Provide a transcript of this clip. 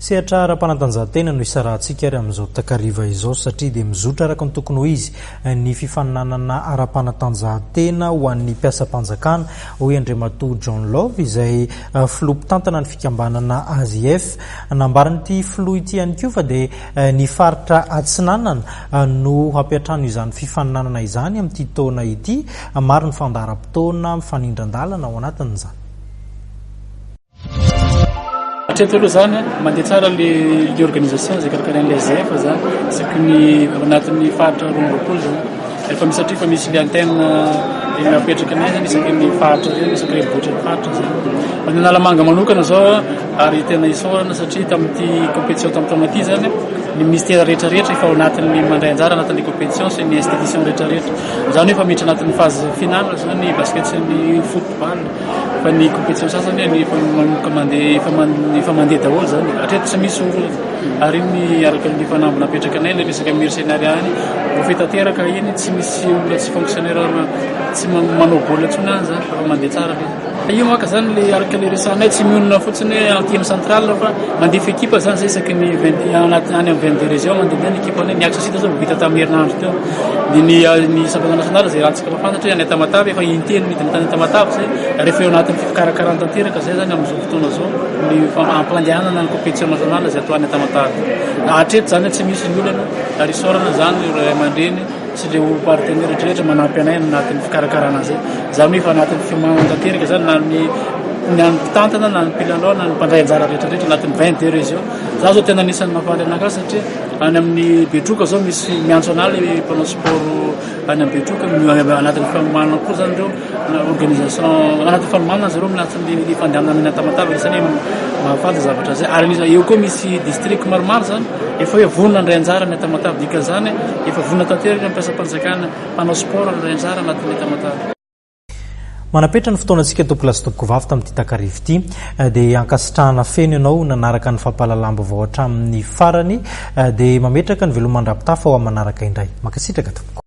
Sehatra ara-panatanjahantena no isarahantsika ary amin'izao takariva izao satria dia mizotra araka ny tokony ho izy ny fifaninanana ara-panatanjahantena ho an'ny mpiasam-panjakana, hoy Andriamatoa John Love izay filoha mpitantana ny fikambanana AZF. Nambaran'ity filoha ity ihany koa fa dia ny faritra Atsinanana no hampiantrano izany fifaninanana izany amin'ity taona ity. Maro ny fandaharam-potoana mifanindran-dalana ao anatin'izany. Hatreto aloha zany mandeha tsara le le organisation izay karakarain'ny SDF zany isaky ny ao anatin'ny faritra 22 zany. Efa misy satria efa misy le antenne napetraka anay zany isaky ny faritra zay, isaky renivohitry ny faritra zany. Fa ny Analamanga manokana zao ary tena isaorana satria tamin'ity compétition tamin'ny taona ity zany ny ministère rehetra rehetra efa ao anatin'ny mandray anjara anatin'ny compétition sy ny institution rehetra rehetra. Izany hoe efa miditra anatin'ny phase finale zany ny basket sy ny football. Fa ny competition sasany ny efa manomboka mandeha efa efa mandeha daholo zany. Hatreto tsy misy olana. Ary iny araka ny fanamby napetraka anay ilay resaka mercenariat iny, voafehy tanteraka iny, tsy misy olona tsy fonctionnaire tsy manao baolina intsony any zany fa mandeha tsara ilay izy. Io manko zany le araka le resahanay tsy mionona fotsiny hoe aty amin'ny centrale fa mandefa ekipa zany zay isaky ny vingt anaty any amin'ny 22 régions mandehandeha ny ekipanay. Ny axe sud zao vao vita tamin'ny herinandro teo. Dia ny ny championnat national izay ratsy Fantatra hoe any Tamatave efa intelo nidina tany Tamatave izay ary efa eo anatin'ny fikarakarana tanteraka izay izany amin'izao fotoana izao ny fampandehanana ny compétition nationale izay atao any Tamatave. Hatreto izany tsy misy ny olana ary isaorana izany ireo ray aman-dreny sy ireo partenaires rehetra manampy anay anatin'ny fikarakarana an'izay. Izany hoe efa anatin'ny fiomanana tanteraka izany na ny ny an'ny mpitantana na ny mpilalao na ny mpandray anjara rehetra rehetra anatin'ny 22 régions. Za zao tena anisan'ny mahafaly anakahy satria any amin'ny Betroka zao misy miantso anah le mpanao sport Any Betroka, anatin'ny fanomanana koa zany ireo, organisation, anatin'ny fanomanana zareo anatin'ny fandehanana any Tamatave, anisan'ny hoe mahafaly zay zavatra zay. Ary anisan'ny eo koa misy district maromaro zany efa hoe vonona handray anjara any Tamatave, dikan'izany efa vonona tanteraka ny mpiasam-panjakana mpanao sport handray anjara anatin'ny Tamatave. Manapetra ny fotoanantsika tompokolahy sy tompokovavy tamin'ity takariva ity dia ankasitrahana feno ianao nanaraka ny fampahalalam-baovao hatramin'ny farany dia mametraka ny veloma mandra-pitafa ho amin'ny manaraka indray. Mankasitraka tompoko.